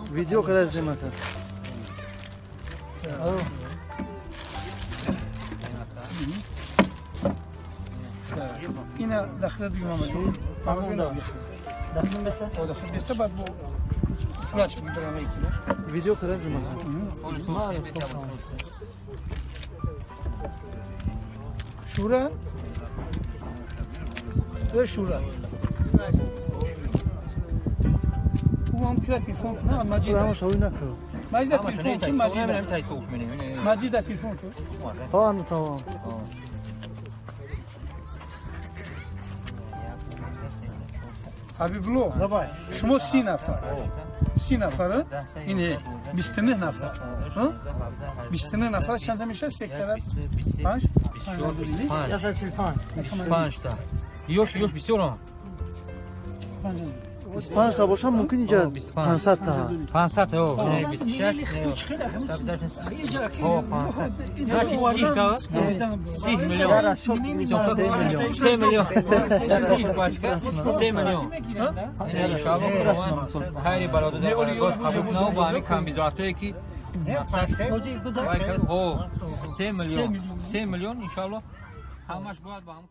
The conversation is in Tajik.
Видео когда снимать? Ина дахле дугма маҷбур. Дахле беса? О, дахле беса баъд бо флаш мебарам ики. Видео когда снимать? Шура? Э шура. Вам кира телефон на Маҷида. Ҳама шавӣ накун. Маҷида телефон ки Маҷида. Маҷида телефон ку. Ҳа, ну тамом. Ҳабибулло, шумо 30 нафар. 30 нафар, ин 29 нафар. 29 нафар чанд мешавад? Се карат 5? 145. 25 та. Ёш бисёр. 25 та бошам мумкин инҷа 500 та. 500 та, не 26, не 500. Значит, 30 та. 30 миллион. 3 миллион. 30 пачка 3 миллион. Иншоаллоҳ Худованд хайри бародарон гош қабул кунад ва ҳамин камбизоатое ки мақсад 3 миллион. 3 миллион иншоаллоҳ ҳамаш бояд ба ҳамон.